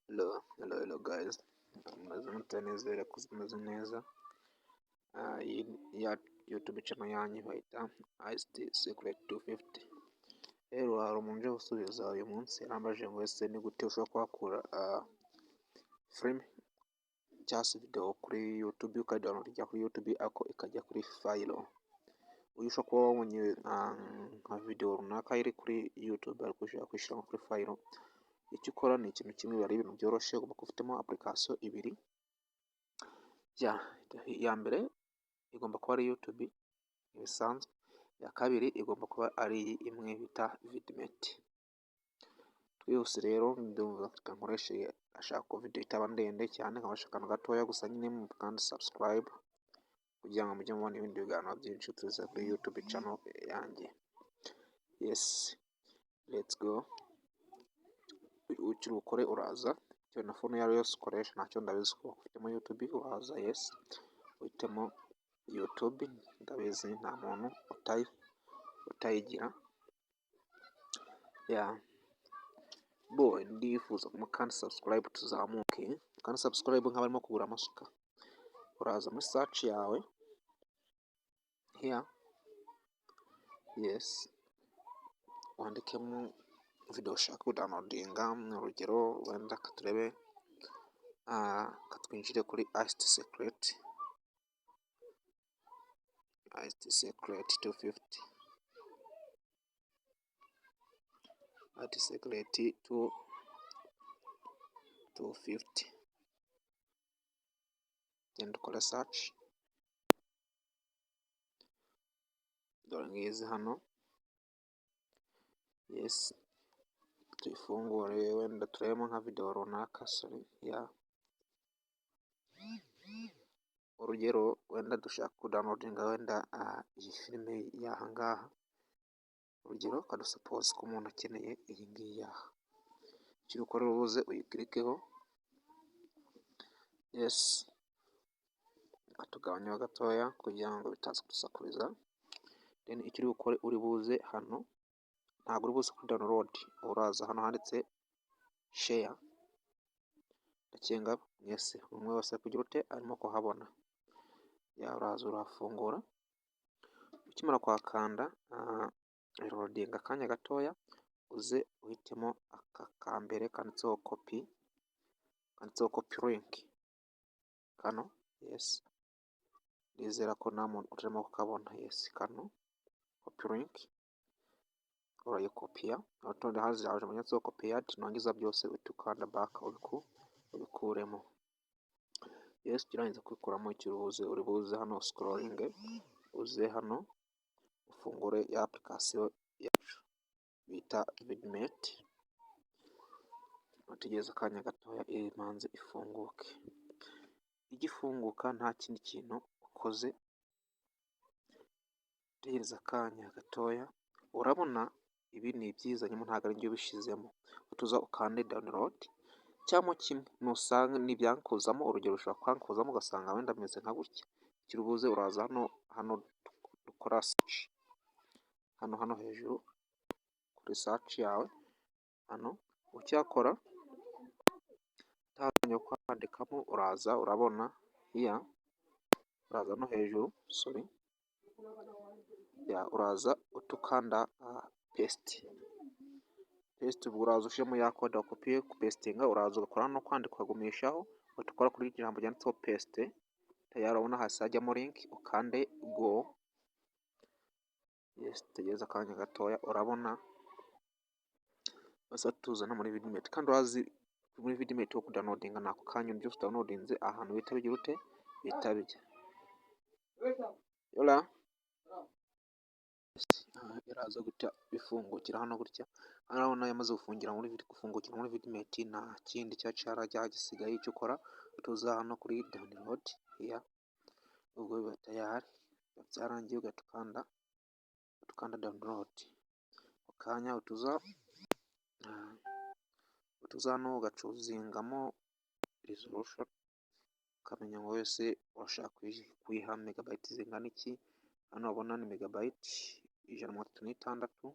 Hello, hello, hello guys, mumeze mute? Nizere ko mumeze neza. Iyi ya YouTube channel yanyu bayita ICT Secret 250. Rero hari umuntu uje gusubiza uyu munsi, yarambajije ngo ese ni gute ushobora kuhakura filime cyangwa se video kuri YouTube, ukayidownloadinga kuri YouTube ariko ikajya kuri file. Uyu ushobora kuba wabonye nka video runaka iri kuri YouTube ariko ushaka kuyishyira kuri file, icyo ukora ni ikintu kimwe, biba ari ibintu byoroshye. Ugomba kuba ufitemo application ibiri. Iya mbere igomba kuba ari YouTube bisanzwe, iya kabiri igomba kuba ari imwe bita Vidmate. Twihuse rero, ndumva reka nkoreshe, ashaka ko video itaba ndende cyane, nkoresha akantu gatoya gusa nyine, kandi subscribe kugira ngo mujye mubona ibindi biganiro byinshi tuza kuri YouTube channel yanjye. Yes, let's go. Icyo ukore, uraza bitewe na phone iyo ari yo yose ukoresha, ntacyo, ndabizi ko ufitemo YouTube, uraza, yes, uhitemo YouTube, ndabizi nta muntu utayigira. Yeah boy, ndifuza kandi subscribe, tuzamuke kandi subscribe nk'abarimo kugura amasuka. Uraza muri search yawe here, yes, wandikemo video ushaka kudownloadinga. Urugero wenda turebe, twinjire kuri ICT Secret, ICT Secret 250, ICT Secret 250, genda ukore search. Dore ngizi hano, yes, tuyifungure, wenda turebemo nka video runaka. Sorry, yeah, urugero wenda dushaka kudownloadinga wenda iyi filime y'aha ngaha, urugero kadusuppose ko umuntu akeneye iyi ngiyi aha, icyo ukora ubuze uyiclickeho, yes, katugabanyeho gatoya kugira ngo bitaza kudusakuriza. Then icyo uri bukore, uri buze hano, ntabwo uri buze kuri download, uraza hano handitse share. Ndakenga mwese umwe wese kugira ute arimo kuhabona. Uraza urahafungura, ukimara kuhakanda biloadinga akanya gatoya, uze uhitemo aka kambere kanditseho copy, kanditseho copy link kano, yes, ndizera ko nta muntu utarimo kukabona. Yes, kano copy link urayikopiya, urutonde haje handitseho copied, nurangiza byose uhita ukanda back ubikuremo. Yes, ukirangiza kubikuramo, icyo uri buze hano scrolling, uze hano ufungure ya application yacu bita Vidmate, utegereze akanya gatoya imanze ifunguke. Igifunguka nta kindi kintu ukoze, utegereza akanya gatoya, urabona ibi ni ibyizanyemo, ntabwo ari njye ubishyizemo. Utuza ukande download cyangwa kimwe nusanga nibyanga, urugero ushobora kwanga ugasanga wenda ameze nka gutya, icyo uri buze uraza hano, hano dukora search, hano hejuru kuri search yawe hano, ucyakora utaramenya kwandikamo, uraza urabona here, uraza no hejuru, sorry, uraza utukanda paste, paste. Ubwo uraza ushyiramo ya code wakopiye kupastinga, uraza ugakora no kwandika ukagumishaho, uhita ukora kuri ijambo ryanditseho paste, tayari urabona hasi hajyamo link, ukande go. Yes, tegereza akanya gatoya, urabona basa tuzana muri Vidmate. Kandi urazi muri Vidmate wo kudownloadinga ni ako kanya, byose udownloadinze ahantu bihita bigira ute, bihita bijya. Yola iraza gutya bifungukira hano gutya, urabona yamaze gufungira muri gufungukira muri Vidmate, nta kindi cya gisigaye. Icyo ukora, tuza hano kuri download here, ubwo biba tayari byarangiye, ugahita ukanda download ako kanya. Utuza hano ugachoosingamo resolution, ukamenya ngo wese urashaka kuyiha megabyte zingana iki. Hano urabona ni megabyte 136,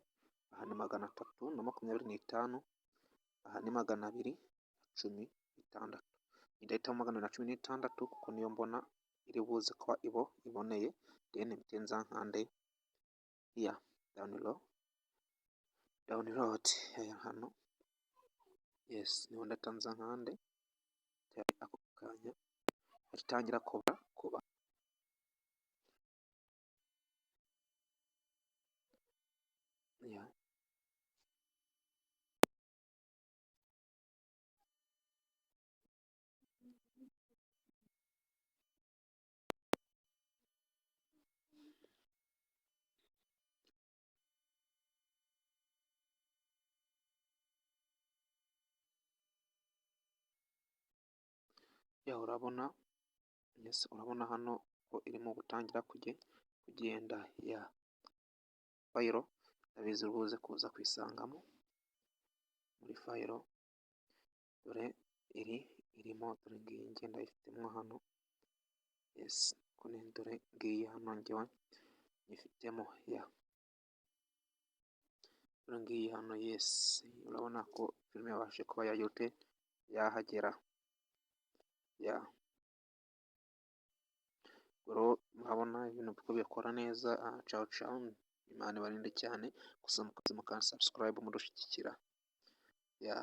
aha ni 325, aha ni 210. n'itandatu. Ndahitamo 216 kuko niyo mbona iri buze kuba ibo iboneye. Then mpite nza nkande ya download hano. Yes, niho ndahita nza nkande ako kanya itangira kuba. Ya, urabona, yes, urabona hano ko irimo gutangira kugenda. Ya file ndabizi buze kuza kuyisangamo muri file. Dore iri irimo, dore ngiyi ngenda ifitemo hano. Yes, dore ngiyi hano ngewe nyifitemo. Ya, dore ngiyi hano. Yes, urabona ko filime yabashije kuba yayote yahagera. Ya, rero murabona ibintu ko bikora neza. Cawu cawu, Imana ibarinde cyane. Gusa mukaza mukanda subscribe mudushyigikira. Ya.